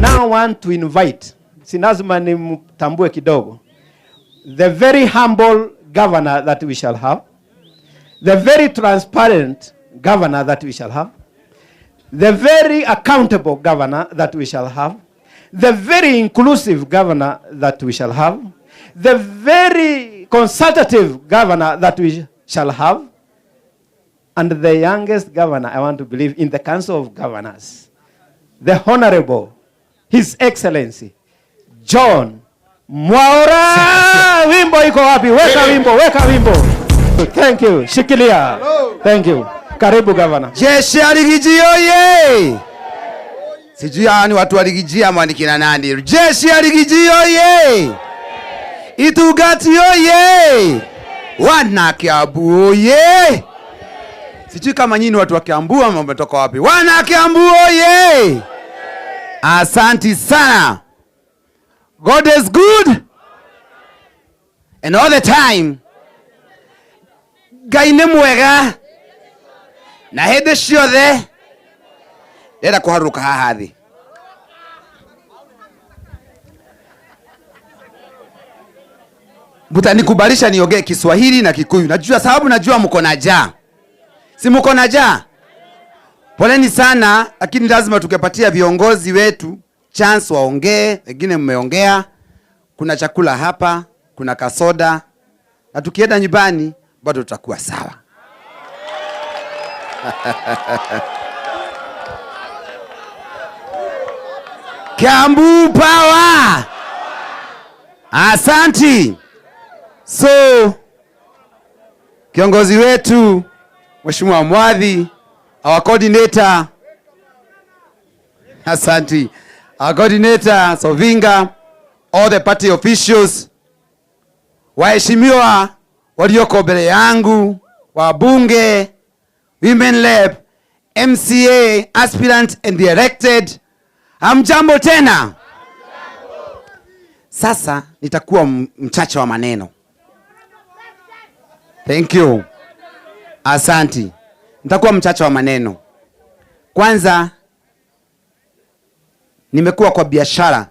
now want to invite, si lazima nimtambue kidogo, the very humble governor that we shall have, the very transparent governor that we shall have, the very accountable governor that we shall have, the very inclusive governor that we shall have, the very consultative governor that we shall have, and the youngest governor, I want to believe, in the Council of Governors, the Honorable, His Excellency, John Mwaura. Wimbo iko wapi? Weka wimbo, weka wimbo. Thank you. Shikilia. Thank you. Karibu, governor. Jeshi ya Riggy G oye! Sijui hawa ni watu wa Riggy G ama ni kina nani? Jeshi ya Riggy G oye! Itugati oye! Wana Kiambu oye! Sijui kama nyinyi ni watu wa Kiambu ama mmetoka wapi? Wana Kiambu oye! Asanti sana. God is good and all the time. Ngai nĩ mwega na hĩndĩ ciothe. Ndĩrenda kũharũrũka haha thĩ. Mtanikubalisha niongee Kiswahili na Kikuyu. Najua sababu, najua mko na njaa. Si mko na njaa? Poleni sana, lakini lazima tukepatia viongozi wetu chance waongee. Wengine mmeongea. Kuna chakula hapa, kuna kasoda, na tukienda nyumbani bado tutakuwa sawa. Kiambu power. Asanti. So kiongozi wetu Mheshimiwa Mwathi, our coordinator, asanti, our coordinator Sovinga, all the party officials, waheshimiwa walioko mbele yangu, wabunge, women rep, MCA, aspirant and the elected, hamjambo tena. Sasa nitakuwa mchache wa maneno. Thank you. Asanti. Nitakuwa mchache wa maneno. Kwanza, nimekuwa kwa biashara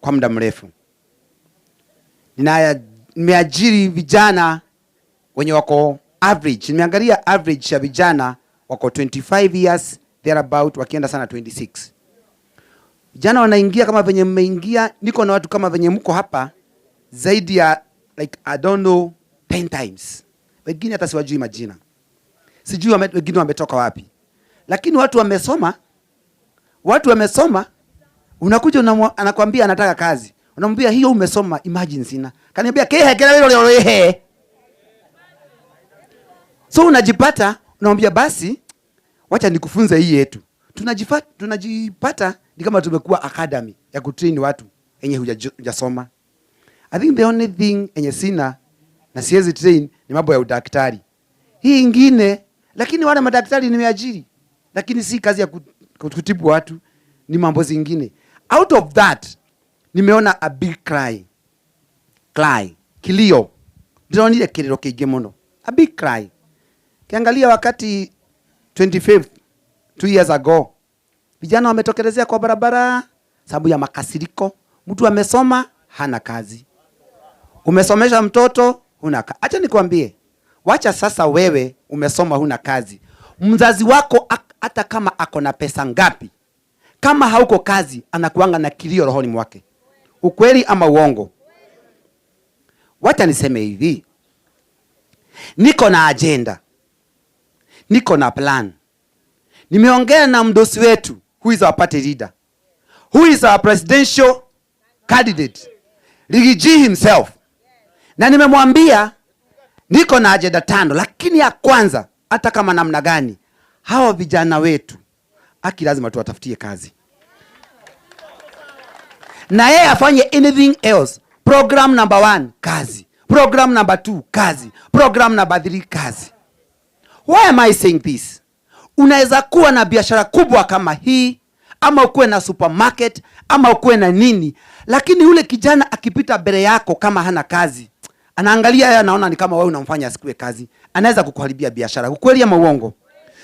kwa muda mrefu. Nimeajiri vijana wenye wako average. Nimeangalia average ya vijana wako 25 years thereabout, wakienda sana 26. Vijana wanaingia kama venye mmeingia. Niko na watu kama venye mko hapa zaidi ya like I don't know 10 times. Wengine hata siwajui majina. Sijui wengine wametoka wapi. Lakini watu wamesoma. Watu wamesoma. Unakuja anakuambia anataka kazi. Unamwambia hiyo umesoma, imagine sina. Kaniambia kehe kela wewe leo ehe. So unajipata unamwambia basi wacha nikufunze hii yetu. Tunajipata ni kama tumekuwa academy ya kutrain watu yenye hujasoma. I think the only thing yenye sina na siwezi train ni mambo ya udaktari. Hii ingine, lakini wale madaktari nimeajiri. Lakini si kazi ya kutibu watu, ni mambo zingine. Out of that, nimeona a big cry. Cry. Kilio. Ndĩronire kĩrĩro kĩingĩ mũno. A big cry. Kiangalia wakati 25th, 2 years ago, vijana wametokelezea kwa barabara sababu ya makasiriko. Mtu amesoma hana kazi. Umesomesha mtoto huna kazi. Acha nikwambie, wacha sasa wewe umesoma huna kazi. Mzazi wako hata kama ako na pesa ngapi, kama hauko kazi, anakuanga na kilio rohoni mwake. Ukweli ama uongo? Wacha niseme hivi, niko na agenda, niko na plan. Nimeongea na mdosi wetu, who is our party leader, who is our presidential candidate, Riggy G himself. Na nimemwambia niko na agenda 5, lakini ya kwanza, hata kama namna gani, hawa vijana wetu haki lazima tuwatafutie kazi. Na yeye afanye anything else. Program number 1, kazi. Program number 2, kazi. Program number 3, kazi. Why am I saying this? Unaweza kuwa na biashara kubwa kama hii, ama ukuwe na supermarket, ama ukuwe na nini, lakini yule kijana akipita mbele yako kama hana kazi, anaangalia yeye, anaona ni kama wewe unamfanya asikue kazi, anaweza kukuharibia biashara. Ukweli ama uongo?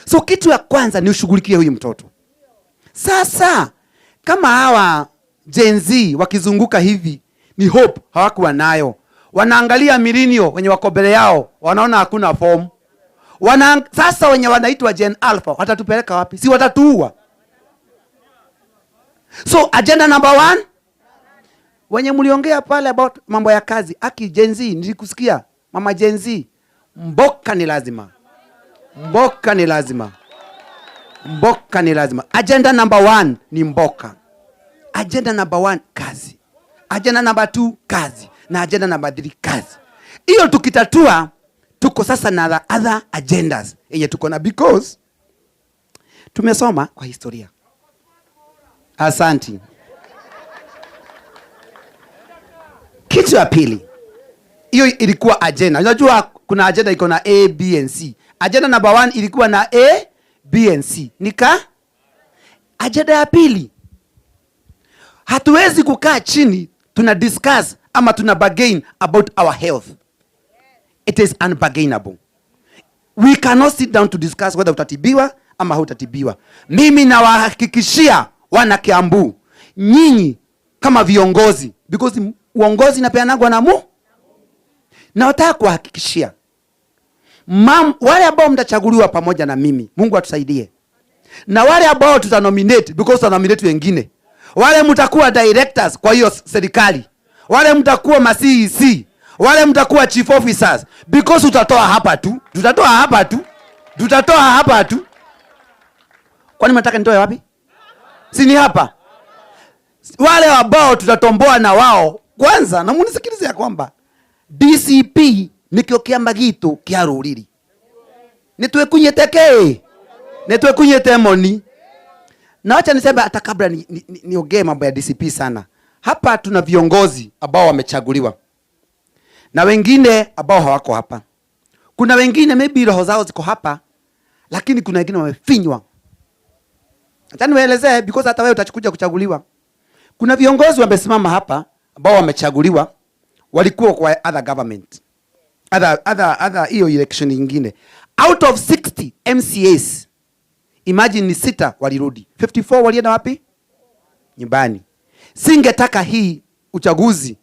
So kitu ya kwanza ni ushughulikie huyu mtoto. Sasa Kama hawa Gen Z wakizunguka hivi ni hope hawakuwa nayo. Wanaangalia millennial wenye wako mbele yao, wanaona hakuna form. Sasa wenye wanaitwa Gen Alpha watatupeleka wapi? Si watatuua? So agenda number one, wenye mliongea pale about mambo ya kazi, aki Gen Z, nilikusikia mama Gen Z, mboka ni lazima, mboka ni lazima, mboka ni lazima. Agenda number one ni mboka. Agenda number one, kazi. Agenda number two, kazi. Na agenda number three, kazi. Hiyo tukitatua, tuko sasa na the other agendas yenye tuko na, because tumesoma kwa historia. Asanti. Kitu ya pili, hiyo ilikuwa agenda. Unajua kuna agenda iko na A, B and C. Agenda number one ilikuwa na A, B and C. Nika agenda ya pili, hatuwezi kukaa chini tuna discuss ama tuna bargain about our health. It is unbargainable. We cannot sit down to discuss whether utatibiwa ama hautatibiwa. Mimi nawahakikishia wana Kiambu, nyinyi kama viongozi, because uongozi inapeanagwa na mu, nataka kuwahakikishia wale ambao mtachaguliwa pamoja na mimi, Mungu atusaidie, na wale ambao tutanominate, because tutanominate wengine, wale mtakuwa directors kwa hiyo serikali, wale mtakuwa ma CEC, wale mtakuwa chief officers, because tutatoa hapa tu, tutatoa hapa tu, tutatoa hapa tu. Kwani mnataka nitoe wapi? Si ni hapa? Wale ambao tutatomboa na wao kwanza, na munisikilize ya kwamba DCP nikio kiama gitu kia ruriri. Nitwekunyete ke? Nitwekunyete moni. Na wacha niseme hata kabla niongee mambo ya DCP sana. Hapa tuna viongozi ambao wamechaguliwa na wengine ambao hawako hapa. Kuna wengine maybe roho zao ziko hapa, lakini kuna wengine wamefinywa. Acha niwaelezee, because hata wewe utakuja kuchaguliwa. Kuna viongozi wamesimama hapa ambao wamechaguliwa, walikuwa kwa other government, other hiyo election nyingine. Out of 60 MCAs, imagine ni 6 walirudi. 54 walienda wapi? Nyumbani. Singetaka hii uchaguzi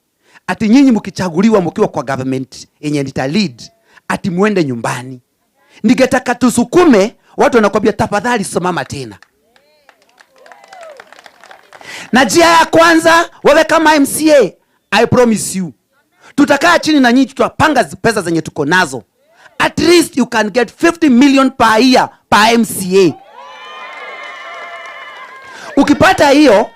ati nyinyi mkichaguliwa mkiwa kwa government yenye nita lead ati muende nyumbani. Ningetaka tusukume watu wanakuambia tafadhali simama tena. Na njia ya kwanza, wewe kama MCA, I promise you, tutakaa chini na nyinyi, tutapanga pesa zenye tuko nazo. At least you can get 50 million per year per MCA. Ukipata hiyo,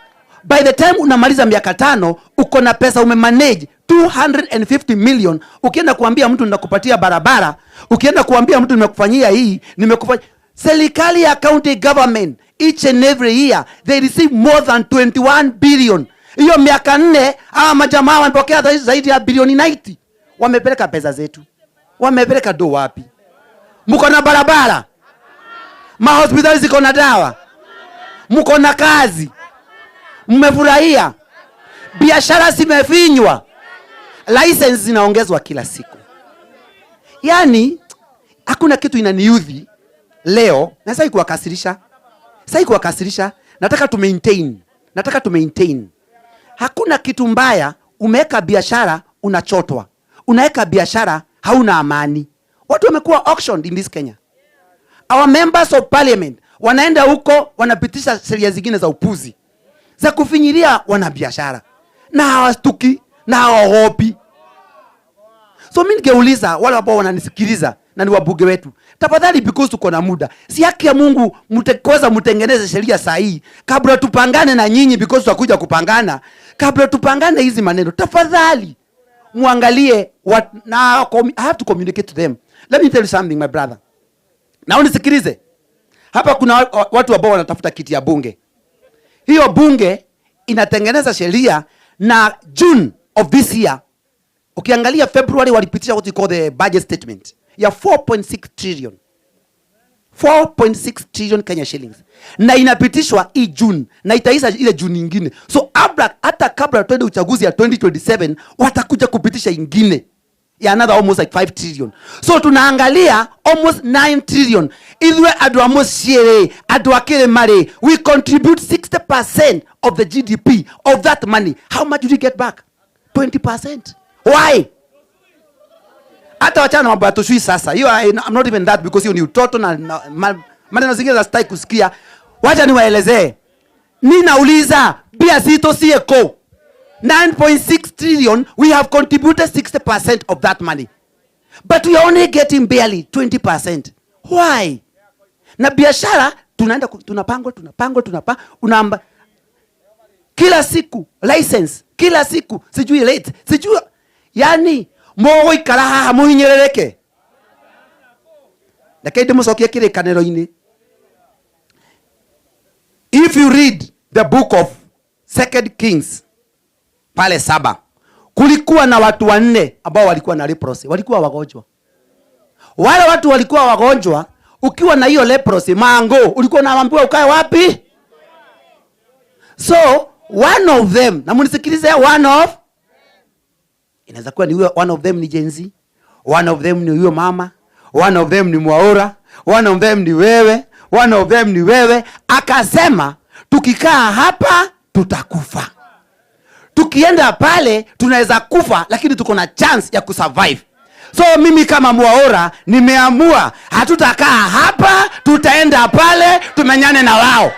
by the time unamaliza miaka 5, uko na pesa umemanage 250 million. Ukienda kuambia mtu ninakupatia barabara, ukienda kuambia mtu nimekufanyia hii, nimekufanyia. Serikali ya county government each and every year they receive more than 21 billion. Hiyo miaka 4 hawa majamaa wamepokea zaidi ya bilioni 90. Wamepeleka pesa zetu. Wamepeleka do wapi? Mko na barabara? Mahospitali ziko na dawa? Mko na kazi? Mmefurahia? Biashara zimefinywa? License zinaongezwa kila siku. Yaani hakuna kitu inaniudhi leo, na sasa kuwakasirisha. Sasa kuwakasirisha, nataka tu maintain. Nataka tu maintain. Hakuna kitu mbaya, umeweka biashara unachotwa. Unaweka biashara hauna amani. Watu wamekuwa auctioned in this Kenya. Our members of parliament wanaenda huko wanapitisha sheria zingine za upuzi za kufinyilia wanabiashara, na hawastuki na hawaogopi. So mimi ningeuliza wale ambao wananisikiliza na ni wabunge wetu, tafadhali, because tuko na muda, si haki ya Mungu mtekoza mtengeneze sheria sahihi kabla tupangane na nyinyi, because tutakuja kupangana. Kabla tupangane hizi maneno, tafadhali muangalie what now. I have to communicate to them. Let me tell you something, my brother. Na unisikilize. Hapa kuna watu ambao wanatafuta kiti ya bunge. Hiyo bunge inatengeneza sheria, na June of this year, ukiangalia February walipitisha what you call the budget statement ya 4.6 trillion. 4.6 trillion Kenya shillings. Na inapitishwa hii June, na itaisha ile June nyingine. So hata kabla twende uchaguzi ya 2027 watakuja kupitisha ingine Ya another almost like 5 trillion. So tunaangalia almost 9 trillion. Ithuĩ andũ a mũciĩ rĩ, andũ a kĩrĩma rĩ, we contribute 60% of the GDP of that money. How much do we get back? 20%. Why? Hata wachana na mambo ya tushui sasa. Hiyo I'm not even that because hiyo ni utoto na maneno zingine za sitaki kusikia. Wacha niwaelezee. Ninauliza mbia citũ ciĩkũ? 9.6 trillion, we have contributed 60% of that money. But we are only getting barely 20%. Why? Na biashara tunaenda tunapangwa, tunapangwa, tunapangwa, unaamba kila siku license, kila siku sijui rate, sijui, yani mũgũikara haha mũhinyĩrĩrĩke. Reke ndĩmũcokie kĩrĩkanĩro-inĩ. If you read the book of Second Kings pale 7, kulikuwa na watu wanne ambao walikuwa na leprosy, walikuwa wagonjwa. Wale watu walikuwa wagonjwa, ukiwa na hiyo leprosy mango, ulikuwa unaambiwa ukae wapi? So one of them, na munisikilize, one of inaweza kuwa ni huyo, one of them ni Gen Z, one of them ni huyo mama, one of them ni Mwaura, one of them ni wewe, one of them ni wewe. Akasema tukikaa hapa tutakufa, tukienda pale tunaweza kufa, lakini tuko na chance ya kusurvive. So mimi kama Mwaura nimeamua hatutakaa hapa, tutaenda pale tumenyane na wao.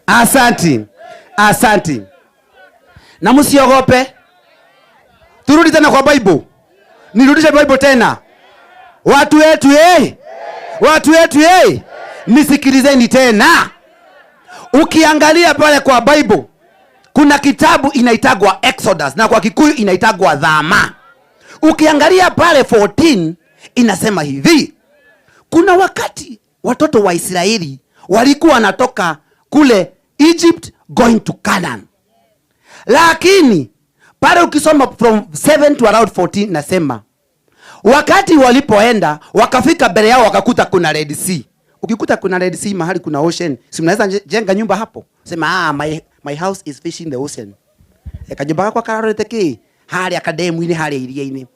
Asanti, asanti. Na msiogope. Turudi tena kwa Bible. Nirudishe Bible tena. Watu wetu. Watu wetu. Nisikilizeni tena. Ukiangalia pale kwa Bible, kuna kitabu inaitagwa Exodus na kwa Kikuyu inaitagwa Dhama. Ukiangalia pale 14 inasema hivi. Kuna wakati watoto wa Israeli walikuwa wanatoka kule Egypt going to Canaan. Lakini pale ukisoma from 7 to around 14 nasema wakati walipoenda wakafika mbele yao wakakuta kuna Red Sea. Ukikuta kuna Red Sea mahali kuna ocean, si mnaweza jenga nyumba hapo? Sema, my house is facing the ocean. Kanyumba gakwa karorete ki? Haria kademu-inĩ, haria iria-inĩ.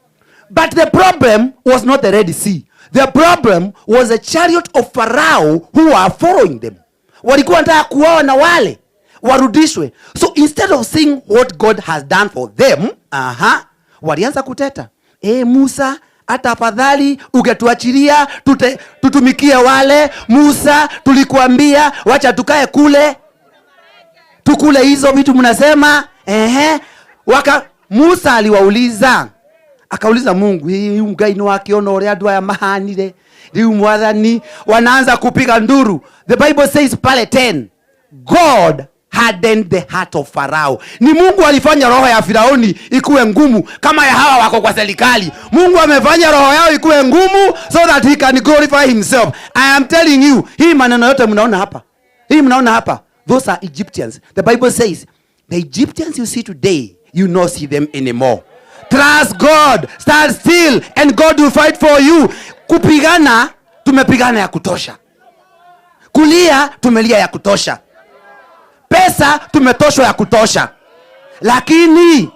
But the problem was not the Red Sea. The problem was the chariot of Pharaoh who were following them. Walikuwa wanataka kuona wale warudishwe. So instead of seeing what God has done for them, walianza kuteta. Musa, hata afadhali ungetuachilia tutumikie wale. Musa, tulikuambia wacha tukae kule tukule hizo vitu mnasema. Musa aliwauliza, akauliza Mungu, hii Ngai ni wakiona uria andu aya mahanire riu mwathani, wanaanza kupiga nduru. The Bible says pale 10, God hardened the heart of Pharaoh. Ni Mungu alifanya roho ya Firauni ikuwe ngumu kama ya hawa wako kwa serikali. Mungu amefanya roho yao ikuwe ngumu so that he can glorify himself. I am telling you, hii maneno yote mnaona hapa, hii mnaona hapa, those are Egyptians. The Bible says the Egyptians you see today, you not see them anymore. Trust God, stand still and God will fight for you. Kupigana tumepigana ya kutosha. Kulia tumelia ya kutosha. Pesa tumetoshwa ya kutosha. Lakini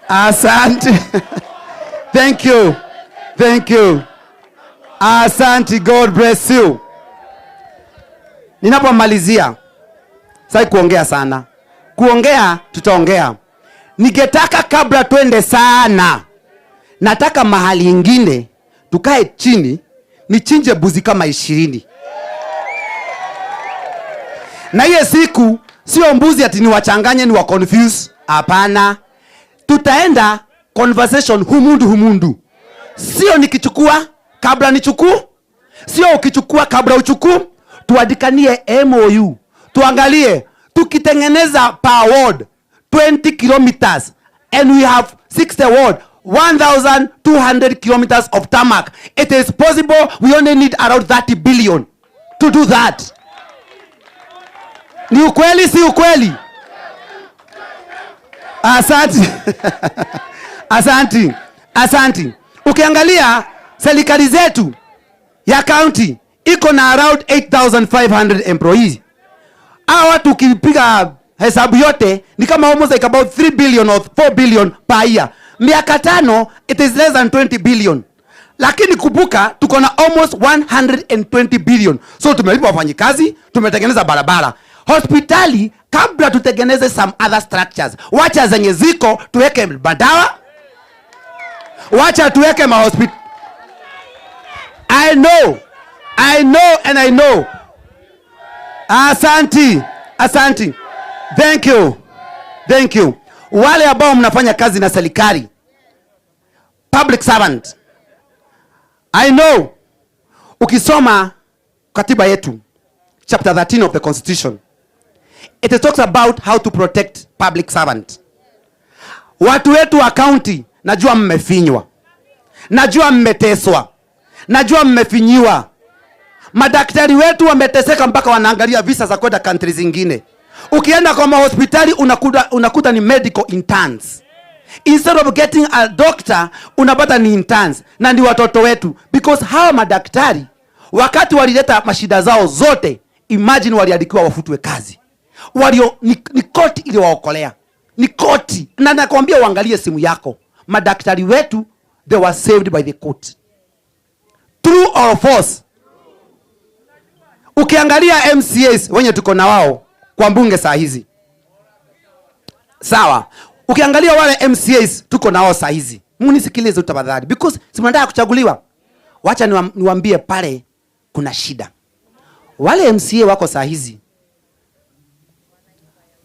asante. Thank you. Thank you. Asante, God bless you. Ninapomalizia, sasa kuongea sana. Kuongea tutaongea. Ningetaka kabla twende sana, nataka mahali ingine tukae chini nichinje buzi kama 20. Na hiyo siku sio mbuzi ati niwachanganye ni wa confuse. Hapana. Tutaenda conversation humundu humundu. Sio nikichukua kabla nichukue, sio ukichukua kabla uchukue. Tuandikanie MOU. Tuangalie tukitengeneza per ward 20 kilometers and we have 60 ward, 1200 kilometers of tarmac. It is possible we only need around 30 billion to do that. Ni ukweli si ukweli? Asante. Asanti, asanti. Ukiangalia serikali zetu ya county iko na around 8500 employees. Hawa watu ukipiga hesabu yote ni kama almost like about 3 billion or 4 billion per year. Miaka 5 it is less than 20 billion. Lakini kumbuka tuko na almost 120 billion. So tumelipa wafanyikazi, tumetengeneza barabara, hospitali, kabla tutengeneze some other structures. Wacha zenye ziko tuweke madawa, wacha tuweke mahospitali. I know, I know and I know. Asanti, asanti. Thank you. Thank you. Wale ambao mnafanya kazi na serikali, public servant. I know ukisoma katiba yetu, chapter 13 of the constitution, it talks about how to protect public servant. Watu wetu wa county, najua mmefinywa, najua mmeteswa, najua mmefinyiwa. Madaktari wetu wameteseka mpaka wanaangalia visa za kwenda country zingine. Ukienda kwa mahospitali unakuta ni medical interns. Instead of getting a doctor unapata ni interns, na ni watoto wetu, because hawa madaktari wakati walileta mashida zao zote, imagine waliandikiwa wafutwe kazi. Walio ni koti iliwaokolea, ni koti. Na nakwambia uangalie simu yako, madaktari wetu, they were saved by the court. True or false? Ukiangalia MCAs wenye tuko na wao kwa mbunge saa hizi, sawa. Ukiangalia wale MCAs tuko nao saa hizi, munisikilize tafadhali, because si mnataka kuchaguliwa. Wacha niwaambie pale kuna shida. Wale MCA wako saa hizi,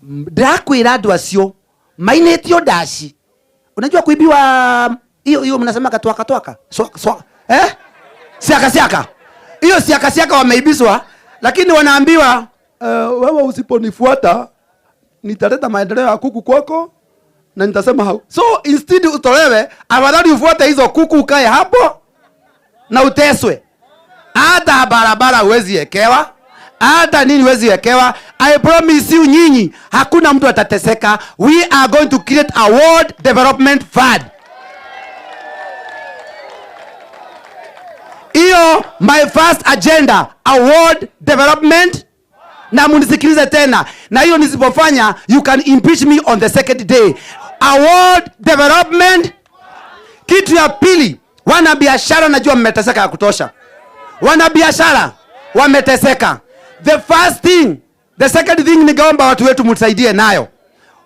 ndakwira andu acio mainĩtio ndaci. Unajua kuibiwa hiyo hiyo mnasema katwaka twaka, so, so, eh? Siaka siaka, hiyo siaka siaka wameibizwa, lakini wanaambiwa, wewe usiponifuata nitaleta maendeleo ya kuku kwako na nitasema hau. So instead utolewe, afadhali ufuate hizo kuku ukae hapo na uteswe. Hata barabara huwezi wekewa, hata nini huwezi wekewa. I promise you nyinyi, hakuna mtu atateseka. We are going to create a world development fund. Hiyo my first agenda, a world development. Na munisikilize tena, na hiyo nisipofanya you can impeach me on the second day. A world development. Kitu ya pili, wanabiashara najua mmeteseka ya kutosha. Wanabiashara wameteseka. The first thing, the second thing ningeomba watu wetu mtusaidie nayo.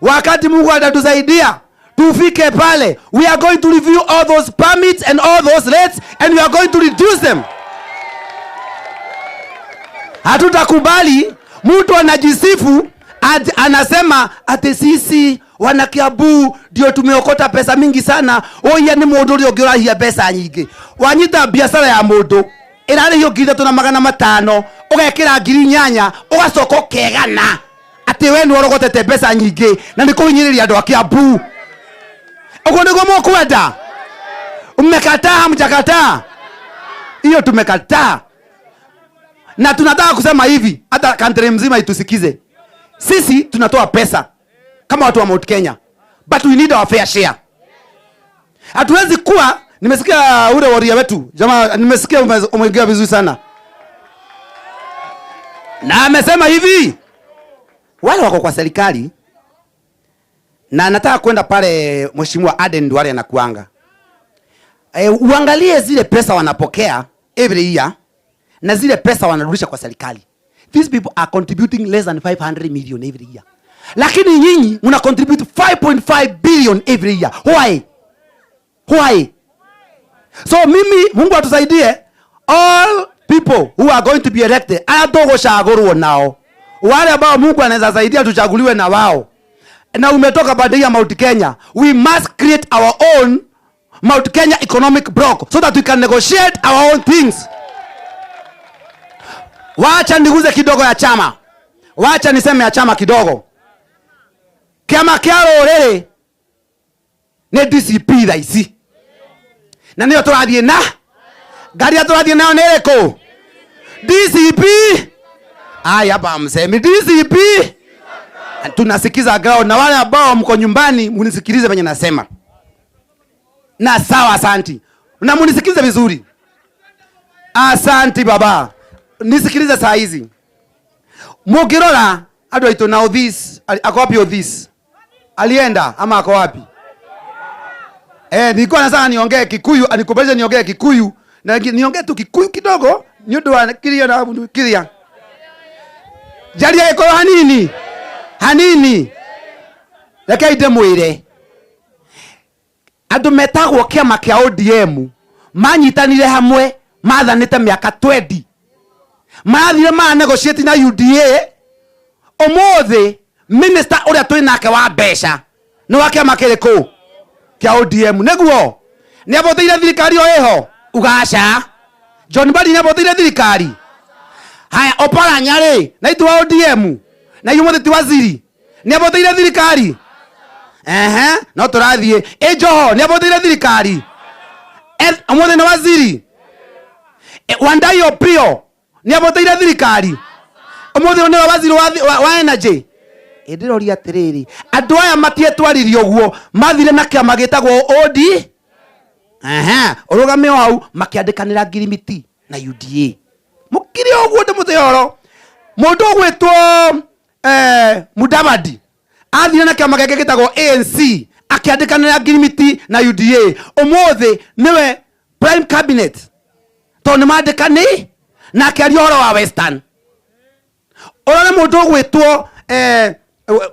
Wakati Mungu atatusaidia tufike pale, we are going to review all those permits and all those rates and we are going to reduce them. Hatutakubali mtu anajisifu anasema ati sisi wana Kiambu ndio tumeokota pesa mingi sana. Oya ni mundu uria ũngĩ pesa nyingi. Wanyita biashara ya mundu ĩrarĩhio 3500 ũgekĩra 8,000 ũgacoka ũkegana atĩ we nĩ ũrogotete mbeca nyingĩ na nĩ kũhinyĩrĩria andũ a Kiambu. Ũguo nĩguo mũkwenda? Mmekataa, hamjakataa? Hiyo tumekataa. Na tunataka kusema hivi, hata country mzima itusikize. Sisi tunatoa pesa kama watu wa Mount Kenya, but we need our fair share. Hatuwezi kuwa, nimesikia ule waria wetu jamaa, nimesikia umeongea vizuri sana, na amesema hivi, wale wako kwa serikali, na nataka kwenda pale Mheshimiwa Aden Duale anakuanga, uangalie zile pesa wanapokea every year na zile pesa wanarudisha kwa serikali. These people are contributing less than 500 million every year. Lakini nyinyi mna contribute 5.5 billion every year. Why? Why? So mimi Mungu atusaidie, all people who are going to be elected, hatugucagurwo nao. Wale ambao Mungu anaweza saidia tuchaguliwe na wao. Na umetoka baada ya Mount Kenya, we must create our own Mount Kenya economic block so that we can negotiate our own things. Wacha niguze kidogo ya chama. Wacha niseme ya chama kidogo. Kiama kia rũrĩrĩ nĩ DCP thaa ici. Na nĩyo tũrathiĩ na ngari ya tũrathiĩ nayo nĩ ĩrĩkũ? DCP. Aya, hapa msemi DCP. Tunasikiza ground, na wale ambao mko nyumbani mnisikilize venye nasema. Na sawa, asanti. Na munisikilize vizuri. Asanti baba. Nisikilize saa hizi. Mukirora andu aitu na Othis, ako wapi Othis? Alienda ama ako wapi? Nilikuwa nataka niongee Kikuyu, anikubalisha niongee Kikuyu na niongee tu Kikuyu kidogo ni undu wa kiria na kiria. Jaria gikoyo hanini. Hanini. Reke ndimwire. Andu metagwo kiama kia ODM manyitanire hamwe mathanite miaka 20. Marathire ma negotiate na UDA. Umuthi minister uria twi nake wa mbeca ni wa kiama kiriku kia ODM niguo ni aboteire thirikari o iho ugaca John Mbadi ni aboteire thirikari. Haya, Oparanya ri na itu wa ODM na inyuĩ mũthĩ ti waziri ni aboteire thirikari. Ehe, no tũrathiĩ. Ĩ Joho ni aboteire thirikari. Ũmũthĩ nĩ waziri. Wandayi Opiyo ni aboteire thirikari. Ũmũthĩ nĩwe waziri wa energy. Ndĩroria atĩrĩrĩ, andũ aya matietwaririe ũguo, mathire na kĩama gĩtagwo OD. Ehe, ũrũgame o hau makĩandĩkanĩra ngirimiti na UDA. Mũkire ũguo ndĩmũtĩ ũhoro. Mũndũ ũgwĩtwo Mudavadi athire na kĩama gĩake gĩtagwo ANC akĩandĩkanĩra ngirimiti na UDA. Ũmũthĩ nĩwe prime cabinet tondũ nĩ mandĩkani na akĩaria ũhoro wa Western. Ũrore mũndũ ũgwĩtwo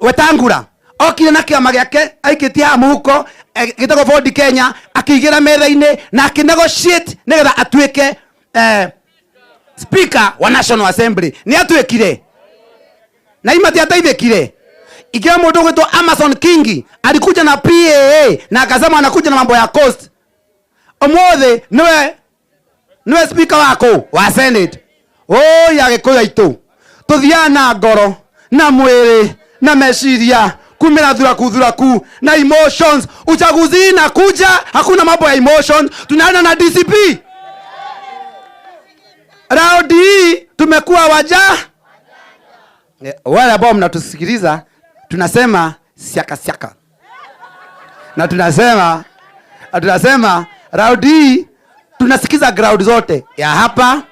Wetangula okire na kĩama gĩake aikĩtie haha mũhuko gĩtagwo Ford Kenya akĩigĩra metha-inĩ na akĩnegotiate nĩgetha atuĩke speaker wa National Assembly. Nĩ atuĩkire na ima tiateithĩkire. Ikiwa mũndũ ũgwĩtwo Amason Kingi alikuja na PAA na akasema anakuja na mambo ya coast. Ũmũthĩ niwe speaker wako wa Senate. Oi Agĩkũyũ aitũ, tũthiaga na ngoro na mwĩrĩ na meciria kumira thuraku thuraku na emotions. Uchaguzi inakuja, hakuna mambo ya emotions. Tunaenda na DCP. Raundi hii tumekuwa waja. Wale ambao mnatusikiliza tunasema siaka siaka, na tunasema raundi hii tunasikiza ground zote, ya hapa,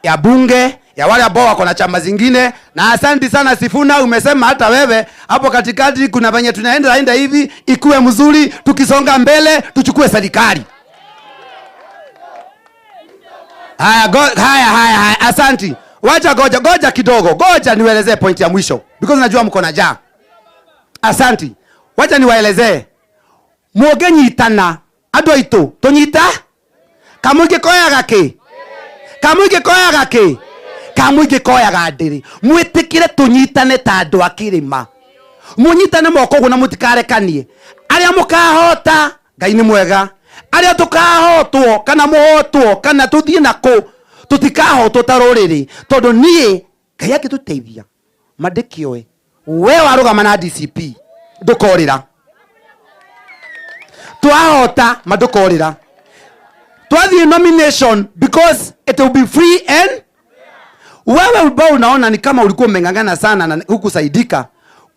ya bunge, ya wale ambao wako na chama zingine. Na asante sana Sifuna, umesema hata wewe hapo katikati kuna venye tunaenda enda hivi ikuwe mzuri, tukisonga mbele tuchukue serikali. Haya, go, haya, haya, haya, asanti. Wacha goja, goja kidogo, goja niwaelezee point ya mwisho because najua mko na njaa. Asanti. Wacha niwaelezee. Mũngĩnyitana andũ aitũ, tũnyita kamũingĩ koyaga kĩ? Kamũingĩ koyaga kĩ? Kamũingĩ koyaga ndĩrĩ. Mwĩtĩkĩre tũnyitane ta andũ a kĩrĩma. Mũnyitane moko ũguo na mũtikarekanie. Arĩa mũkahota, Ngai nĩ mwega. Arĩa tũkahotwo kana mũhotwo kana tũthiĩ na kũ, tũtikahotwo ta rũrĩrĩ. Tondũ niĩ Ngai angĩtũteithia, mandĩkĩoe. We warũgama na DCP, ndũkorĩra. Twahota, ma ndũkorĩra. Twathiĩ nomination because it will be free and wewe ambao unaona ni kama ulikuwa umeng'ang'ana sana na hukusaidika,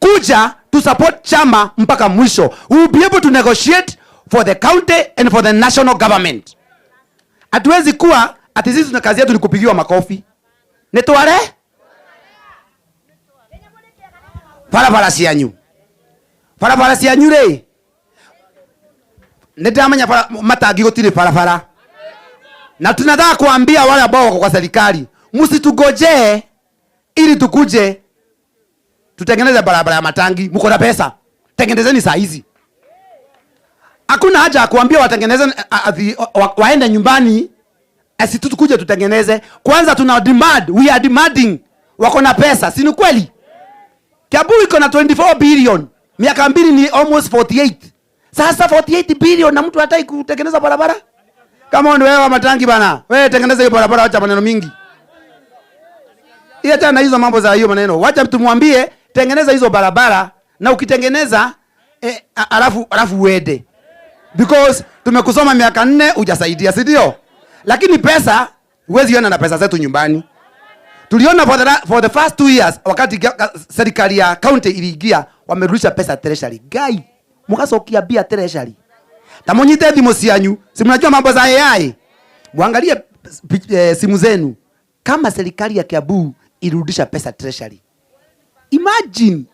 kuja to support chama mpaka mwisho. We will be able to negotiate for the county and for the national government. Hatuwezi kuwa ati sisi tuna kazi yetu ni kupigiwa makofi. Nitware barabara cianyu, barabara cianyu ri nindamenya matangi gutiri barabara, na tunataka kuambia wale ambao wako kwa serikali, msitugojee ili tukuje tutengeneze barabara ya matangi. Mko na pesa, tengenezeni saa hizi. Hakuna haja ya kuambia watengeneze, waende nyumbani asi tukuje tutengeneze. Kwanza tuna demand, we are demanding. Wako na pesa, si ni kweli? Kiambu iko na 24 billion, miaka mbili ni almost 48. Sasa 48 billion na mtu hataki kutengeneza barabara? Kama ni wewe wa matangi bana, wewe tengeneza hiyo barabara, acha maneno mingi. Iya tena hizo mambo za hiyo maneno. Wacha tumwambie tengeneza hizo barabara, na ukitengeneza alafu uende. Because tumekusoma miaka 4 hujasaidia, si ndio? Lakini pesa huwezi ona na pesa zetu nyumbani. Tuliona for the first 2 years wakati serikali ya county iliingia, wamerudisha pesa treasury. Guy, mukacokia bia treasury. Tamunyite thimu cianyu. Si mnajua mambo za AI? Muangalie simu zenu. Kama serikali ya Kiambu irudisha pesa treasury. Imagine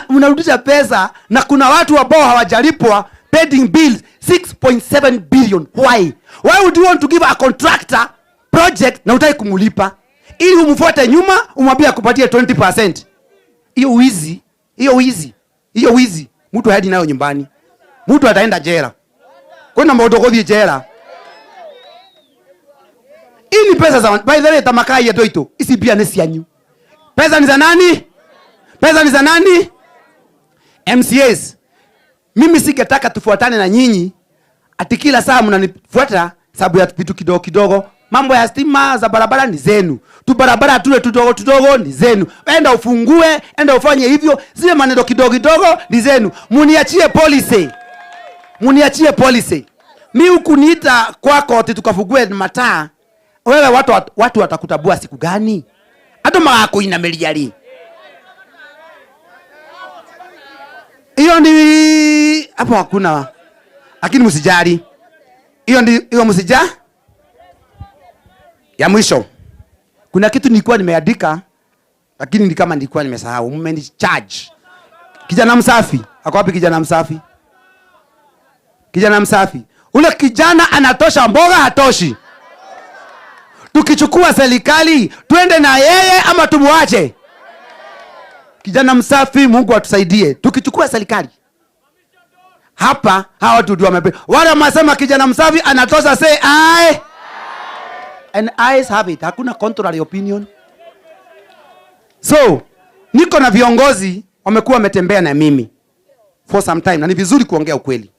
mnarudisha pesa na kuna watu ambao hawajalipwa pending bills 6.7 billion. Why? Why would you want to give a contractor project na utaki kumulipa ili umfuate nyuma umwambie akupatie 20%? Hiyo wizi, hiyo wizi, hiyo wizi mtu haendi nayo nyumbani. Mtu ataenda jela. Kwina maundu guthie jela. Hii ni pesa za, by the way, tamakai yetu itu. Ici mbia ni cianyu. Pesa ni za nani? Pesa ni za nani? MCAs. Mimi singetaka tufuatane na nyinyi ati kila saa mnanifuata sababu ya vitu kidogo kidogo. Mambo ya stima za barabara ni zenu, tu barabara tule tudogo tudogo ni zenu. Enda ufungue, enda ufanye hivyo, zile maneno kidogo kidogo ni zenu. Muniachie policy, muniachie policy. Mi hukuniita kwako ati tukafungue mataa. Wewe watu watakutabua siku gani? Andu magakuinamiria ri? Hiyo ni hapo hakuna. Lakini msijali. Hiyo ndio hiyo msija. Ya mwisho. Kuna kitu nilikuwa nimeandika lakini ni kama nilikuwa nimesahau. Mmenicharge. Kijana msafi. Ako wapi kijana msafi? Kijana msafi. Ule kijana anatosha mboga hatoshi. Tukichukua serikali twende na yeye ama tumuache? Kijana msafi, Mungu atusaidie. Tukichukua serikali hapa, hawa watu ndio wamepe. Wale wanasema kijana msafi anatosha, say aye. And eyes have it. Hakuna contrary opinion. So, niko na viongozi wamekuwa wametembea na mimi for some time, na ni vizuri kuongea ukweli.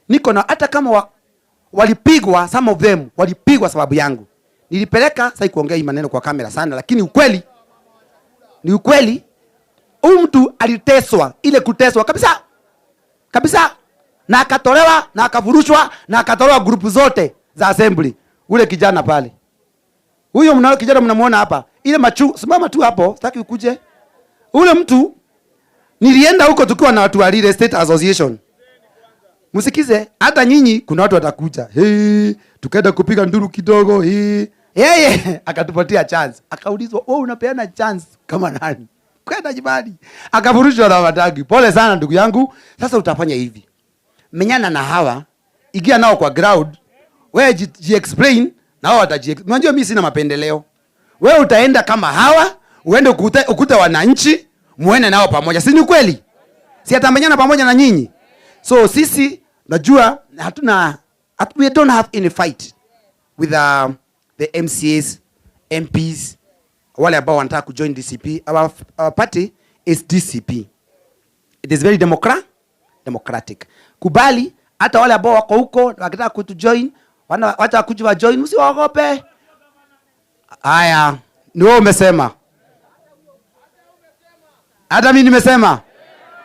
Niko na hata kama walipigwa, some of them walipigwa sababu yangu. Nilipeleka, sasa kuongea hii maneno kwa kamera sana, lakini ukweli ni ukweli. Huyu mtu aliteswa, ile kuteswa kabisa kabisa, na akatolewa na akafurushwa na akatolewa group zote za assembly. Ule kijana pale, huyo kijana mnamuona hapa, ile machu, simama tu hapo, sitaki ukuje. Ule mtu nilienda huko tukiwa na watu wa Real Estate Association. Msikize, hata nyinyi kuna watu watakuja. Hey, tukaenda kupiga nduru kidogo, hey. Yeye akatupatia chance. Akaulizwa, wewe unapeana chance kama nani? Kwenda nyumbani. Akafurushwa na Wamatangi. Pole sana ndugu yangu. Sasa utafanya hivi. Menyana na hawa, ingia nao kwa ground. Wewe ji-explain na wao wataji. Unajua mimi sina mapendeleo. Wewe utaenda kama hawa, uende ukute wananchi, muende nao pamoja. Si ni kweli? Si atamenyana pamoja na nyinyi? So sisi najua hatuna, we don't have any fight with the MCAs, MPs, wale ambao wanataka kujoin DCP. Our party is DCP. It is very democratic. Kubali hata wale ambao wako huko wakitaka kutujoin, wacha kuja wa join, msiwaogope. Haya, ni wewe umesema. Hata mimi nimesema.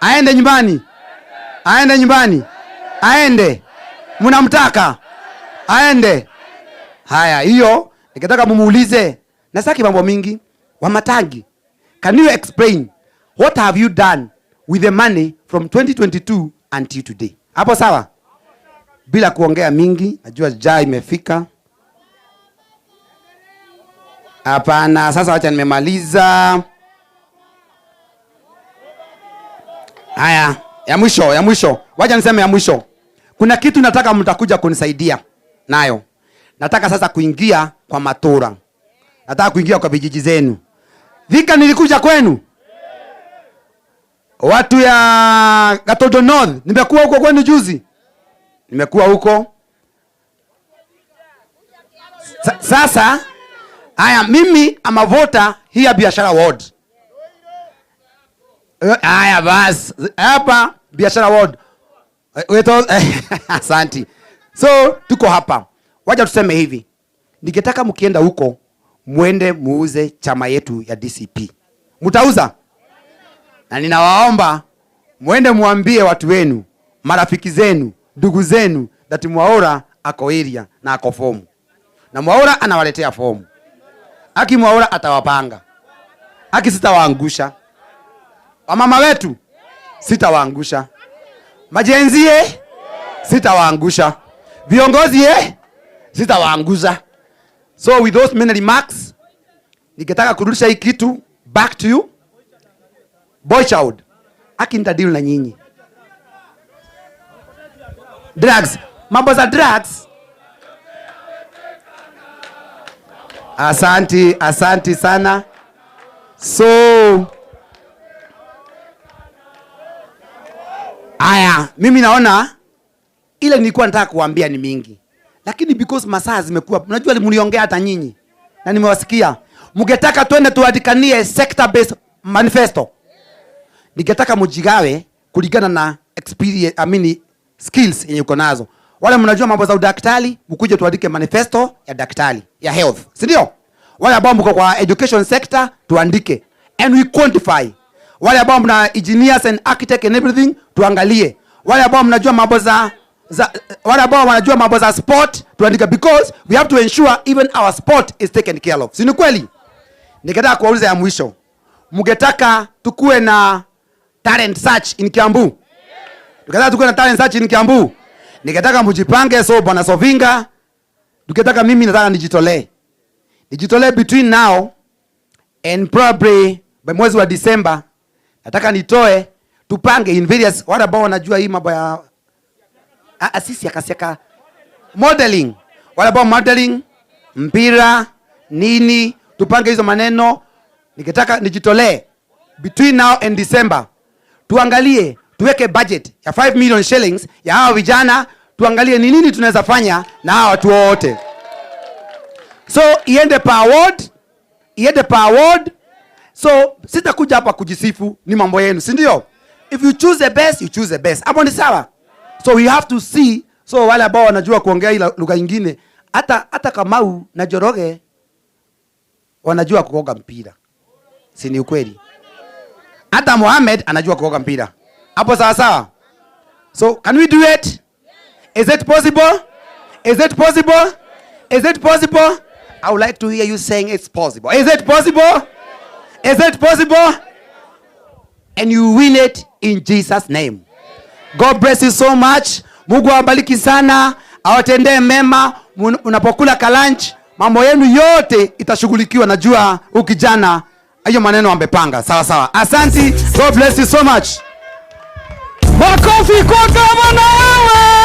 Aende nyumbani. Aende nyumbani. Aende. Mnamtaka? Aende. Haya, hiyo nikitaka mumuulize. Na sitaki mambo mingi. Wamatangi, can you explain what have you done with the money from 2022 until today? Hapo sawa? Bila kuongea mingi, najua jaa imefika. Hapana, sasa wacha nimemaliza. Haya, ya mwisho, ya mwisho. Wacha niseme ya mwisho. Kuna kitu nataka mtakuja kunisaidia nayo. Nataka sasa kuingia kwa matura. Nataka kuingia kwa vijiji zenu. Thika nilikuja kwenu. Watu ya Gatondo North, nimekuwa huko kwenu juzi. Nimekuwa huko. Sasa haya, mimi am a voter here Biashara Ward. Haya bas, hapa Biashara Ward. Weto, asante. So tuko hapa. Wacha tuseme hivi. Ningetaka mkienda huko muende muuze chama yetu ya DCP. Mtauza? Na ninawaomba muende muambie watu wenu, marafiki zenu, ndugu zenu that Mwaura ako area na ako form. Na Mwaura anawaletea form. Aki Mwaura atawapanga. Aki sitawaangusha. Wamama wetu sitawaangusha. Majenzie Sitawaangusha. Viongozi, eh? Sitawaangusha. So with those many remarks, ningetaka kurudisha hii kitu back to you. Boy child, aki nitadeal na nyinyi. Drugs, mambo za drugs. Asanti, asanti sana. So aya, mimi naona ile nilikuwa nataka kuambia ni mingi, lakini because masaa zimekuwa, unajua mliongea hata nyinyi na nimewasikia, mngetaka twende tuandikanie sector based manifesto. Ningetaka mjigawe kulingana na experience, I mean, skills yenye uko nazo. Wale mnajua mambo za udaktari, mkuje tuandike manifesto ya daktari ya health, si ndio? Wale ambao mko kwa education sector tuandike and we quantify. Wale ambao mna engineers and architect and everything tuangalie. Wale ambao mnajua mambo za wale ambao wanajua mambo za sport tuandike, because we have to ensure even our sport is taken care of. Si ni kweli? Ningetaka kuwauliza ya mwisho, mngetaka tukue na talent search in Kiambu? Tukataka tukue na talent search in Kiambu? Ningetaka mjipange. So bwana Sovinga, tukitaka, mimi nataka nijitolee, nijitolee between now and probably by mwezi wa December, nataka nitoe, tupange in various, wale ambao wanajua hii mambo ya sisi akasiaka modeling, wale ambao modeling, mpira, nini, tupange hizo maneno. Nikitaka nijitolee between now and December, tuangalie, tuweke budget ya 5 million shillings ya hawa vijana, tuangalie ni nini tunaweza fanya na hawa watu wote. So iende per ward, iende per ward. So sitakuja hapa kujisifu, ni mambo yenu, si ndio? If you choose the best, you choose the best. Hapo ni sawa. So we have to see. So wale ambao wanajua kuongea ila lugha nyingine, hata Kamau na Njoroge wanajua kuoga mpira, si ni ukweli? Hata Mohamed anajua kuoga mpira. Hapo sawa sawa. So can we do it? Is it possible? Is it possible? Is it possible? I would like to hear you saying it's possible. Is it possible? Is it possible? And you win it in Jesus' name. God bless you so much. Mungu awabariki sana, awatendee mema. Unapokula kalunch, mambo yenu yote itashughulikiwa. Najua huyu kijana hiyo maneno amepanga. Sawa sawa. Asanti. God bless you so much. Makofi kwa gavana wewe!